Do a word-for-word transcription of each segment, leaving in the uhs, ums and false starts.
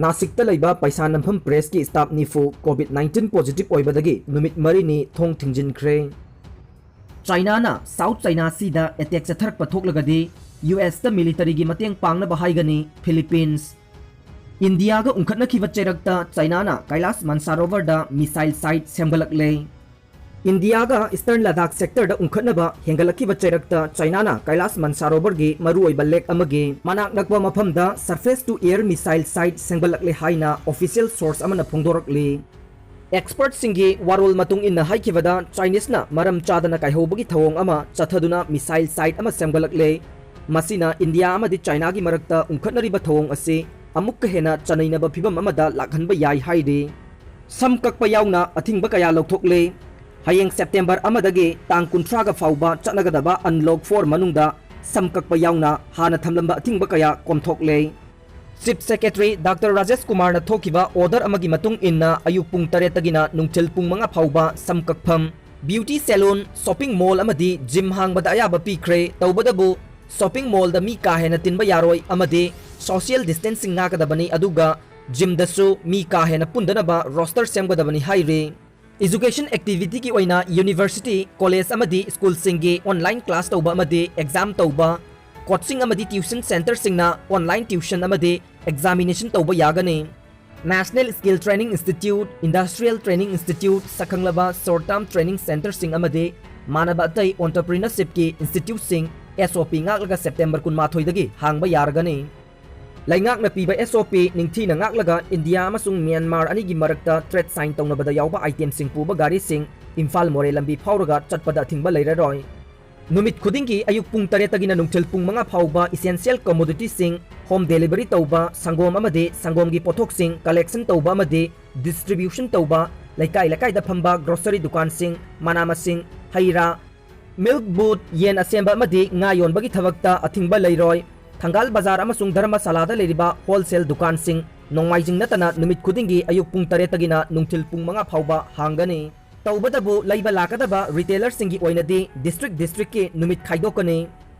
ꯅꯥꯁꯤꯛꯇ ꯂꯩꯕ ꯄꯩꯁꯥ ꯅꯝꯐꯝ ꯄ꯭ꯔꯦꯁꯀꯤ ꯁ꯭ꯇꯥꯐ ꯅꯤꯐꯨ ꯀꯣꯚꯤꯗ ꯅꯥꯏꯟꯇꯤꯟ ꯄꯣꯖꯤꯇꯤꯚ ꯑꯣꯏꯕꯗꯒꯤ ꯅꯨꯃꯤꯠ ꯃꯔꯤꯅꯤ ꯊꯣꯡ ꯊꯤꯡꯖꯤꯟꯈ꯭ꯔꯦ꯫ ꯆꯥꯏꯅꯥꯅ ꯁꯥꯎꯊ ꯆꯥꯏꯅꯥ ꯁꯤꯗ ꯑꯦꯇꯦꯛ ꯆꯠꯊꯔꯛꯄ ꯊꯣꯛꯂꯒꯗꯤ ꯌꯨ ꯑꯦꯁꯇ ꯃꯤꯂꯤꯇꯔꯤꯒꯤ ꯃꯇꯦꯡ ꯄꯥꯡꯅꯕ ꯍꯥꯏꯒꯅꯤ ꯐꯤꯂꯤꯄꯤꯟꯁ꯫ ꯏꯟꯗꯤꯌꯥꯒ ꯎꯪꯈꯠꯅꯈꯤꯕ ꯆꯩꯔꯛꯇ ꯆꯥꯏꯅꯥꯅ ꯀꯩꯂꯥꯁ ꯃꯥꯟꯁꯥꯔꯣꯚꯔꯗ ꯃꯤꯁꯥꯏꯜ ꯁꯥꯏꯠ ꯁꯦꯝꯒꯠꯂꯛꯂꯦ꯫ ꯏꯟꯗꯤꯌꯥꯒ ꯏꯁꯇꯔꯟ ꯂꯗꯥꯈ ꯁꯦꯛꯇꯔꯗ ꯎꯪꯈꯠꯅꯕ ꯍꯦꯟꯒꯠꯂꯛꯈꯤꯕ ꯆꯩꯔꯛꯇ ꯆꯥꯏꯅꯥꯅ ꯀꯩꯂꯥꯁ ꯃꯥꯟꯁꯥꯔꯣꯚꯔꯒꯤ ꯃꯔꯨꯑꯣꯏꯕ ꯂꯦꯛ ꯑꯃꯒꯤ ꯃꯅꯥꯛ ꯅꯛꯄ ꯃꯐꯝꯗ surface to air missile site ꯁꯦꯝꯒꯠꯂꯛꯂꯦ ꯍꯥꯏꯅ ꯑꯣꯐꯤꯁꯤꯌꯦꯜ ꯁꯣꯔꯁ ꯑꯃꯅ ꯐꯣꯡꯗꯣꯔꯛꯂꯤ꯫ ꯑꯦꯛꯁꯄꯔꯠꯁꯤꯡꯒꯤ ꯋꯥꯔꯣꯜ ꯃꯇꯨꯡ ꯏꯟꯅ ꯍꯥꯏꯈꯤꯕꯗ, ꯆꯥꯏꯅꯤꯁꯅ ꯃꯔꯝ ꯆꯥꯗꯅ ꯀꯥꯏꯍꯧꯕꯒꯤ ꯊꯧꯑꯣꯡ ꯑꯃ ꯆꯠꯊꯗꯨꯅ ꯃꯤꯁꯥꯏꯜ ꯁꯥꯏꯠ ꯑꯃ ꯁꯦꯝꯒꯠꯂꯛꯂꯦ꯫ ꯃꯁꯤꯅ ꯏꯟꯗꯤꯌꯥ ꯑꯃꯗꯤ ꯆꯥꯏꯅꯥꯒꯤ ꯃꯔꯛꯇ ꯎꯪꯈꯠꯅꯔꯤꯕ ꯊꯧꯑꯣꯡ ꯑꯁꯤ ꯑꯃꯨꯛꯀ ꯍꯦꯟꯅ ꯆꯅꯩꯅꯕ ꯐꯤꯚꯝ ꯑꯃꯗ ꯂꯥꯛꯍꯟꯕ ꯌꯥꯏ ꯍꯥꯏꯔꯤ꯫ ꯁꯝ ꯀꯛꯄ ꯌꯥꯎꯅ ꯑꯊꯤꯡꯕ ꯀꯌꯥ ꯂꯧꯊꯣꯛꯂꯦ꯫ ꯍꯌꯦꯡ ꯁꯦꯞꯇꯦꯝꯕꯔ ꯑꯃꯗꯒꯤ ꯇꯥꯡ ꯀꯨꯟꯊ꯭ꯔꯥꯒ ꯐꯥꯎꯕ ꯆꯠꯅꯒꯗꯕ ꯑꯟꯂꯣꯛ ꯐꯣꯔ ꯃꯅꯨꯡꯗ ꯁꯝ ꯀꯛꯄ ꯌꯥꯎꯅ ꯍꯥꯟꯅ ꯊꯝꯂꯝꯕ ꯑꯊꯤꯡꯕ ꯀꯌꯥ ꯀꯣꯝꯊꯣꯛꯂꯦ꯫ ꯆꯤꯐ ꯁꯦꯀ꯭ꯔꯦꯇꯔꯤ ꯗꯥꯛꯇꯔ ꯔꯥꯖꯦꯁ ꯀꯨꯃꯥꯔꯅ ꯊꯣꯛꯈꯤꯕ ꯑꯣꯔꯗꯔ ꯑꯃꯒꯤ ꯃꯇꯨꯡ ꯏꯟꯅ ꯑꯌꯨꯛ ꯄꯨꯡ ꯇꯔꯦꯠꯇꯒꯤꯅ ꯅꯨꯡꯊꯤꯜ ꯄꯨꯡ ꯃꯉꯥ ꯐꯥꯎꯕ ꯁꯝ ꯀꯛꯐꯝ, ꯕ꯭ꯌꯨꯇꯤ ꯁꯦꯂꯨꯟ, ꯁꯣꯄꯤꯡ ꯃꯣꯜ ꯑꯃꯗꯤ ꯖꯤꯝ ꯍꯥꯡꯕꯗ ꯑꯌꯥꯕ ꯄꯤꯈ꯭ꯔꯦ꯫ ꯇꯧꯕꯇꯕꯨ ꯁꯣꯄꯤꯡ ꯃꯣꯜꯗ ꯃꯤ ꯀꯥ ꯍꯦꯟꯅ ꯇꯤꯟꯕ ꯌꯥꯔꯣꯏ ꯑꯃꯗꯤ ꯁꯣꯁꯤꯌꯦꯜ ꯗꯤꯁꯇꯦꯟꯁꯤꯡ ꯉꯥꯛꯀꯗꯕꯅꯤ, ꯑꯗꯨꯒ ꯖꯤꯝꯗꯁꯨ ꯃꯤ ꯀꯥ ꯍꯦꯟꯅ ꯄꯨꯟꯗꯅꯕ ꯔꯣꯁꯇꯔ ꯁꯦꯝꯒꯗꯕꯅꯤ ꯍꯥꯏꯔꯤ꯫ ꯏꯖꯨꯀꯦꯁꯟ ꯑꯦꯛꯇꯤꯚꯤꯇꯤꯒꯤ ꯑꯣꯏꯅ ꯌꯨꯅꯤꯚꯔꯁꯤꯇꯤ, ꯀꯣꯂꯦꯖ ꯑꯃꯗꯤ ꯁ꯭ꯀꯨꯜꯁꯤꯡꯒꯤ ꯑꯣꯟꯂꯥꯏꯟ ꯀ꯭ꯂꯥꯁ ꯇꯧꯕ ꯑꯃꯗꯤ ꯑꯦꯛꯖꯥꯝ ꯇꯧꯕ, ꯀꯣꯆꯤꯡ ꯑꯃꯗꯤ ꯇ꯭ꯌꯨꯁꯟ ꯁꯦꯟꯇꯔꯁꯤꯡꯅ ꯑꯣꯟꯂꯥꯏꯟ ꯇ꯭ꯌꯨꯁꯟ ꯑꯃꯗꯤ ꯑꯦꯛꯖꯥꯃꯤꯅꯦꯁꯟ ꯇꯧꯕ ꯌꯥꯒꯅꯤ꯫ National skill training institute, industrial training institute, ꯁꯛꯈꯪꯂꯕ ꯁꯣꯔꯠ ꯇꯔꯝ ꯇ꯭ꯔꯦꯅꯤꯡ ꯁꯦꯟꯇꯔꯁꯤꯡ ꯑꯃꯗꯤ ꯃꯥꯟꯅꯕ ꯑꯇꯩ ꯑꯣꯟꯇꯔꯄ꯭ꯔꯤꯅꯔꯁꯤꯞꯀꯤ ꯏꯟꯁꯇꯤꯇ꯭ꯌꯨꯠꯁꯤꯡ ꯑꯦꯁ ꯑꯣ ꯄꯤ ꯉꯥꯛꯂꯒ ꯁꯦꯞꯇꯦꯝꯕꯔ ꯀꯨꯟꯃꯥꯊꯣꯏꯗꯒꯤ ꯍꯥꯡꯕ ꯌꯥꯔꯒꯅꯤ꯫ ꯂꯩꯉꯥꯛꯅ ꯄꯤꯕ ꯑꯦꯁ ꯑꯣ ꯄꯤ ꯅꯤꯡꯊꯤꯅ ꯉꯥꯛꯂꯒ ꯏꯟꯗꯤꯌꯥ ꯑꯃꯁꯨꯡ ꯃ꯭ꯌꯥꯟꯃꯥꯔ ꯑꯅꯤꯒꯤ ꯃꯔꯛꯇ ꯇ꯭ꯔꯦꯗ ꯁꯥꯏꯟ ꯇꯧꯅꯕꯗ ꯌꯥꯎꯕ ꯑꯥꯏꯇꯦꯝꯁꯤꯡ ꯄꯨꯕ ꯒꯥꯔꯤꯁꯤꯡ ꯏꯝꯐꯥꯜ ꯃꯣꯔꯦ ꯂꯝꯕꯤ ꯐꯥꯎꯔꯒ ꯆꯠꯄꯗ ꯑꯊꯤꯡꯕ ꯂꯩꯔꯔꯣꯏ꯫ ꯅꯨꯃꯤꯠ ꯈꯨꯗꯤꯡꯒꯤ ꯑꯌꯨꯛ ꯄꯨꯡ ꯇꯔꯦꯠꯇꯒꯤꯅ ꯅꯨꯡꯊꯤꯜ ꯄꯨꯡ ꯃꯉꯥ ꯐꯥꯎꯕ ꯏꯁꯦꯟꯁꯤꯌꯦꯜ ꯀꯣꯃꯣꯗꯤꯇꯤꯁꯤꯡ ꯍꯣꯝ ꯗꯦꯂꯤꯚꯔꯤ ꯇꯧꯕ, ꯁꯪꯒꯣꯝ ꯑꯃꯗꯤ ꯁꯪꯒꯣꯝꯒꯤ ꯄꯣꯠꯊꯣꯛꯁꯤꯡ ꯀꯂꯦꯛꯁꯟ ꯇꯧꯕ ꯑꯃꯗꯤ ꯗꯤꯁꯇ꯭ꯔꯤꯕ꯭ꯌꯨꯁꯟ ꯇꯧꯕ, ꯂꯩꯀꯥꯏ ꯂꯩꯀꯥꯏꯗ ꯐꯝꯕ ꯒ꯭ꯔꯣꯁꯔꯤ ꯗꯨꯀꯥꯟꯁꯤꯡ, ꯃꯅꯥ ꯃꯁꯤꯡ, ꯍꯩ ꯔꯥ, ꯃꯤꯜꯛ ꯕꯨꯠ, ꯌꯦꯟ ꯑꯁꯦꯝꯕ ꯑꯃꯗꯤ ꯉꯥ ꯌꯣꯟꯕꯒꯤ ꯊꯕꯛꯇ ꯑꯊꯤꯡꯕ ꯂꯩꯔꯣꯏ꯫ ꯊꯪꯒꯥꯜ ꯕꯖꯥꯔ ꯑꯃꯁꯨꯡ ꯙꯔꯃꯁꯥꯂꯥꯗ ꯂꯩꯔꯤꯕ ꯍꯣꯜꯁꯦꯜ ꯗꯨꯀꯥꯟꯁꯤꯡ ꯅꯣꯡꯃꯥꯏꯖꯤꯡ ꯅꯠꯇꯅ ꯅꯨꯃꯤꯠ ꯈꯨꯗꯤꯡꯒꯤ ꯑꯌꯨꯛ ꯄꯨꯡ ꯇꯔꯦꯠꯇꯒꯤꯅ ꯅꯨꯡꯊꯤꯜ ꯄꯨꯡ ꯃꯉꯥ ꯐꯥꯎꯕ ꯍꯥꯡꯒꯅꯤ꯫ ꯇꯧꯕꯇꯕꯨ ꯂꯩꯕ ꯂꯥꯛꯀꯗꯕ ꯔꯤꯇꯦꯂꯔꯁꯤꯡꯒꯤ ꯑꯣꯏꯅꯗꯤ ꯗꯤꯁꯇ꯭ꯔꯤꯛ ꯗꯤꯁꯇ꯭ꯔꯤꯛꯀꯤ ꯅꯨꯃꯤꯠ ꯈꯥꯏꯗꯣꯛꯀꯅꯤ꯫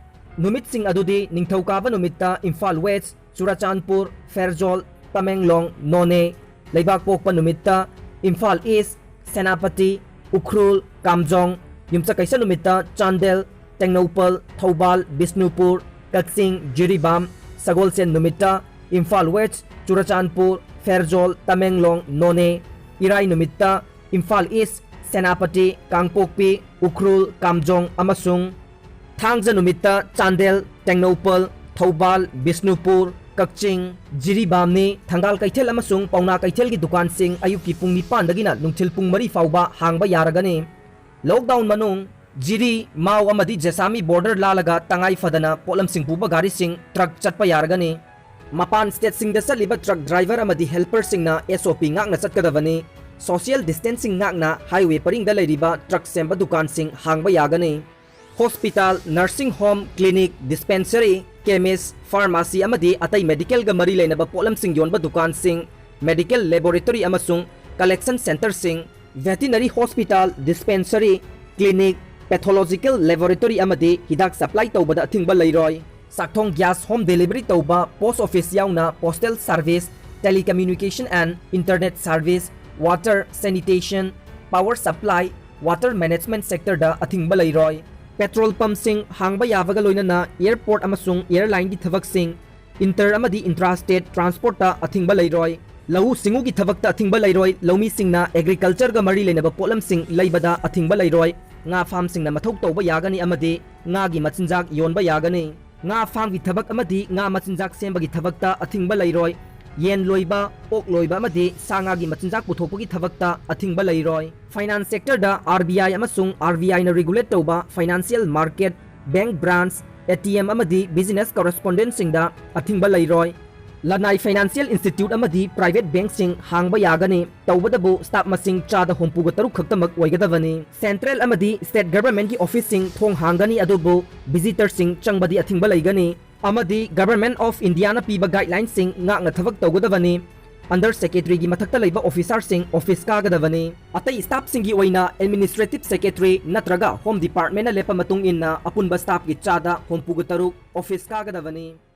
ꯅꯨꯃꯤꯠꯁꯤꯡ ꯑꯗꯨꯗꯤ ꯅꯤꯡꯊꯧꯀꯥꯕ ꯅꯨꯃꯤꯠꯇ ꯏꯝꯐꯥꯜ ꯋꯦꯁ, ꯆꯨꯔꯥꯆꯥꯟꯄꯨꯔ, ꯐꯦꯔꯖꯣꯜ, ꯇꯃꯦꯡꯂꯣꯡ, ꯅꯣꯅꯦ꯫ ꯂꯩꯕꯥꯛꯄꯣꯛꯄ ꯅꯨꯃꯤꯠꯇ ꯏꯝꯐꯥꯜ ꯏꯁ, ꯁꯦꯅꯥꯄꯇꯤ, ꯎꯈ꯭ꯔꯨꯜ, ꯀꯥꯝꯖꯣꯡ꯫ ꯌꯨꯝꯁꯀꯩꯁ ꯅꯨꯃꯤꯠꯇ ꯆꯥꯟꯗꯦꯜ, ꯇꯦꯡꯅꯧꯄꯜ, ꯊꯧꯕꯥꯜ, ꯕꯤꯁꯅꯨꯄꯨꯔ, ꯀꯛꯆꯤꯡ, ꯖꯤꯔꯤꯕꯥꯝ꯫ ꯁꯒꯣꯜꯁꯦꯟ ꯅꯨꯃꯤꯠꯇ ꯏꯝꯐꯥꯜ ꯋꯦꯁ, ꯆꯨꯔꯆꯥꯟꯄꯨꯔ, ꯐꯦꯔꯖꯣꯜ, ꯇꯃꯦꯡꯂꯣꯡ, ꯅꯣꯅꯦ꯫ ꯏꯔꯥꯏ ꯅꯨꯃꯤꯠꯇ ꯏꯝꯐꯥꯜ ꯏꯁ, ꯁꯦꯅꯥꯄꯇꯤ, ꯀꯥꯡꯄꯣꯛꯄꯤ, ꯎꯈ꯭ꯔꯨꯜ, ꯀꯥꯝꯖꯣꯡ ꯑꯃꯁꯨꯡ ꯊꯥꯡꯖ ꯅꯨꯃꯤꯠꯇ ꯆꯥꯟꯗꯦꯜ, ꯇꯦꯡꯅꯧꯄꯜ, ꯊꯧꯕꯥꯜ, ꯕꯤꯁꯅꯨꯄꯨꯔ, ꯀꯛꯆꯤꯡ, ꯖꯤꯔꯤꯕꯥꯝꯅꯤ꯫ ꯊꯪꯒꯥꯜ ꯀꯩꯊꯦꯜ ꯑꯃꯁꯨꯡ ꯄꯥꯎꯅꯥ ꯀꯩꯊꯦꯜꯒꯤ ꯗꯨꯀꯥꯟꯁꯤꯡ ꯑꯌꯨꯛꯀꯤ ꯄꯨꯡ ꯅꯤꯄꯥꯟꯗꯒꯤꯅ ꯅꯨꯡꯊꯤꯜ ꯄꯨꯡ ꯃꯔꯤ ꯐꯥꯎꯕ ꯍꯥꯡꯕ ꯌꯥꯔꯒꯅꯤ꯫ ꯂꯣꯛꯗꯥꯎꯟ ꯃꯅꯨꯡ ꯖꯤꯔꯤ, ꯃꯥꯎ ꯑꯃꯗꯤ ꯖꯦꯁꯥꯃꯤ ꯕꯣꯔꯗꯔ ꯂꯥꯜꯂꯒ ꯇꯉꯥꯏ ꯐꯗꯅ ꯄꯣꯠꯂꯝꯁꯤꯡ ꯄꯨꯕ ꯒꯥꯔꯤꯁꯤꯡ ꯇ꯭ꯔꯛ ꯆꯠꯄ ꯌꯥꯔꯒꯅꯤ꯫ ꯃꯄꯥꯟ ꯁ꯭ꯇꯦꯠꯁꯤꯡꯗ ꯆꯠꯂꯤꯕ ꯇ꯭ꯔꯛ ꯗ꯭ꯔꯥꯏꯚꯔ ꯑꯃꯗꯤ ꯍꯦꯜꯄꯔꯁꯤꯡꯅ ꯑꯦꯁ ꯑꯣ ꯄꯤ ꯉꯥꯛꯅ ꯆꯠꯀꯗꯕꯅꯤ꯫ ꯁꯣꯁꯤꯌꯦꯜ ꯗꯤꯁꯇꯦꯟꯁꯤꯡ ꯉꯥꯛꯅ ꯍꯥꯏꯋꯦ ꯄꯔꯤꯡꯗ ꯂꯩꯔꯤꯕ ꯇ꯭ꯔꯛ ꯁꯦꯝꯕ ꯗꯨꯀꯥꯟꯁꯤꯡ ꯍꯥꯡꯕ ꯌꯥꯒꯅꯤ꯫ Hospital, nursing home, clinic, dispensary, chemist, pharmacy ꯑꯃꯗꯤ ꯑꯇꯩ ꯃꯦꯗꯤꯀꯦꯜꯒ ꯃꯔꯤ ꯂꯩꯅꯕ ꯄꯣꯠꯂꯝꯁꯤꯡ ꯌꯣꯟꯕ ꯗꯨꯀꯥꯟꯁꯤꯡ, ꯃꯦꯗꯤꯀꯦꯜ ꯂꯦꯕꯣꯔꯦꯇꯣꯔꯤ ꯑꯃꯁꯨꯡ ꯀꯂꯦꯛꯁꯟ ꯁꯦꯟꯇꯔꯁꯤꯡ, veterinary hospital, dispensary, clinic, pathological laboratory ꯑꯃꯗꯤ ꯍꯤꯗꯥꯛ ꯁꯄ꯭ꯂꯥꯏ ꯇꯧꯕꯗ ꯑꯊꯤꯡꯕ ꯂꯩꯔꯣꯏ꯫ ꯆꯥꯛꯊꯣꯡ ꯒ꯭ꯌꯥꯁ ꯍꯣꯝ ꯗꯦꯂꯤꯚꯔꯤ ꯇꯧꯕ, ꯄꯣꯁ ꯑꯣꯐꯤꯁ ꯌꯥꯎꯅ postal service, telecommunication and internet service, water, sanitation, power supply, water management ꯁꯦꯛꯇꯔꯗ ꯑꯊꯤꯡꯕ ꯂꯩꯔꯣꯏ꯫ ꯄꯦꯇ꯭ꯔꯣꯜ ꯄꯝꯞꯁꯤꯡ ꯍꯥꯡꯕ ꯌꯥꯕꯒ ꯂꯣꯏꯅꯅ ꯑꯦꯌꯔꯄꯣꯔꯠ ꯑꯃꯁꯨꯡ ꯑꯦꯌꯔꯂꯥꯏꯟꯒꯤ ꯊꯕꯛꯁꯤꯡ, ꯏꯟꯇꯔ ꯑꯃꯗꯤ ꯏꯟꯇ꯭ꯔꯥ ꯁ꯭ꯇꯦꯠ ꯇ꯭ꯔꯥꯟꯁꯄꯣꯔꯠꯇ ꯑꯊꯤꯡꯕ ꯂꯩꯔꯣꯏ꯫ ꯂꯧꯎ ꯁꯤꯡꯎꯒꯤ ꯊꯕꯛꯇ ꯑꯊꯤꯡꯕ ꯂꯩꯔꯣꯏ꯫ ꯂꯧꯃꯤꯁꯤꯡꯅ ꯑꯦꯒ꯭ꯔꯤꯀꯜꯆꯔꯒ ꯃꯔꯤ ꯂꯩꯅꯕ ꯄꯣꯠꯂꯝꯁꯤꯡ ꯂꯩꯕꯗ ꯑꯊꯤꯡꯕ ꯂꯩꯔꯣꯏ꯫ ꯉꯥ ꯐꯥꯔꯝꯁꯤꯡꯅ ꯃꯊꯧ ꯇꯧꯕ ꯌꯥꯒꯅꯤ ꯑꯃꯗꯤ ꯉꯥꯒꯤ ꯃꯆꯤꯟꯖꯥꯛ ꯌꯣꯟꯕ ꯌꯥꯒꯅꯤ꯫ ꯉꯥ ꯐꯥꯔꯝꯒꯤ ꯊꯕꯛ ꯑꯃꯗꯤ ꯉꯥ ꯃꯆꯤꯟꯖꯥꯛ ꯁꯦꯝꯕꯒꯤ ꯊꯕꯛꯇ ꯑꯊꯤꯡꯕ ꯂꯩꯔꯣꯏ꯫ ꯌꯦꯟ ꯂꯣꯏꯕ, ꯑꯣꯛ ꯂꯣꯏꯕ ꯑꯃꯗꯤ ꯁꯥ ꯉꯥꯒꯤ ꯃꯆꯤꯟꯖꯥꯛ ꯄꯨꯊꯣꯛꯄꯒꯤ ꯊꯕꯛꯇ ꯑꯊꯤꯡꯕ ꯂꯩꯔꯣꯏ꯫ ꯐꯥꯏꯅꯥꯟꯁ ꯁꯦꯛꯇꯔꯗ ꯑꯥꯔ ꯕꯤ ꯑꯥꯏ ꯑꯃꯁꯨꯡ ꯑꯥꯔ ꯕꯤ ꯑꯥꯏꯅ ꯔꯤꯒꯨꯂꯦꯠ ꯇꯧꯕ financial market, bank branch, A T M ꯑꯃꯗꯤ ꯕꯤꯖꯤꯅꯦꯁ ꯀꯣꯔꯦꯁꯄꯣꯟꯗꯦꯟꯠꯁꯤꯡꯗ ꯑꯊꯤꯡꯕ ꯂꯩꯔꯣꯏ꯫ ꯂꯅꯥꯏ ꯐꯥꯏꯅꯥꯟꯁꯤꯌꯦꯜ ꯏꯟꯁꯇꯤꯇ꯭ꯌꯨꯠ ꯑꯃꯗꯤ ꯄ꯭ꯔꯥꯏꯚꯦꯠ ꯕꯦꯡꯛꯁꯤꯡ ꯍꯥꯡꯕ ꯌꯥꯒꯅꯤ, ꯇꯧꯕꯇꯕꯨ ꯁ꯭ꯇꯥꯐ ꯃꯁꯤꯡ ꯆꯥꯗ ꯍꯨꯝꯐꯨꯒ ꯇꯔꯨꯛ ꯈꯛꯇꯃꯛ ꯑꯣꯏꯒꯗꯕꯅꯤ꯫ ꯁꯦꯟꯇ꯭ꯔꯦꯜ ꯑꯃꯗꯤ ꯁ꯭ꯇꯦꯠ ꯒꯚꯔꯟꯃꯦꯟꯠꯀꯤ ꯑꯣꯐꯤꯁꯁꯤꯡ ꯊꯣꯡ ꯍꯥꯡꯒꯅꯤ, ꯑꯗꯨꯕꯨ ꯚꯤꯖꯤꯇꯔꯁꯤꯡ ꯆꯪꯕꯗꯤ ꯑꯊꯤꯡꯕ ꯂꯩꯒꯅꯤ꯫ ꯑꯃꯗꯤ ꯒꯚꯔꯟꯃꯦꯟꯠ ꯑꯣꯐ ꯏꯟꯗꯤꯌꯥꯅ ꯄꯤꯕ ꯒꯥꯏꯗꯂꯥꯏꯟꯁꯤꯡ ꯉꯥꯛꯅ ꯊꯕꯛ ꯇꯧꯒꯗꯕꯅꯤ꯫ ꯑꯟꯗꯔ ꯁꯦꯀ꯭ꯔꯦꯇꯔꯤꯒꯤ ꯃꯊꯛꯇ ꯂꯩꯕ ꯑꯣꯐꯤꯁꯥꯔꯁꯤꯡ ꯑꯣꯐꯤꯁ ꯀꯥꯒꯗꯕꯅꯤ꯫ ꯑꯇꯩ ꯁ꯭ꯇꯥꯐꯁꯤꯡꯒꯤ ꯑꯣꯏꯅ ꯑꯦꯗꯃꯤꯅꯤꯁꯇ꯭ꯔꯦꯇꯤꯚ ꯁꯦꯀ꯭ꯔꯦꯇꯔꯤ ꯅꯠꯇ꯭ꯔꯒ ꯍꯣꯝ ꯗꯤꯄꯥꯔꯠꯃꯦꯟꯠꯅ ꯂꯦꯞꯄ ꯃꯇꯨꯡ ꯏꯟꯅ ꯑꯄꯨꯟꯕ ꯁ꯭ꯇꯥꯐꯀꯤ ꯆꯥꯗ ꯍꯨꯝꯐꯨꯒ ꯇꯔꯨꯛ ꯑꯣꯐꯤꯁ ꯀꯥꯒꯗꯕꯅꯤ꯫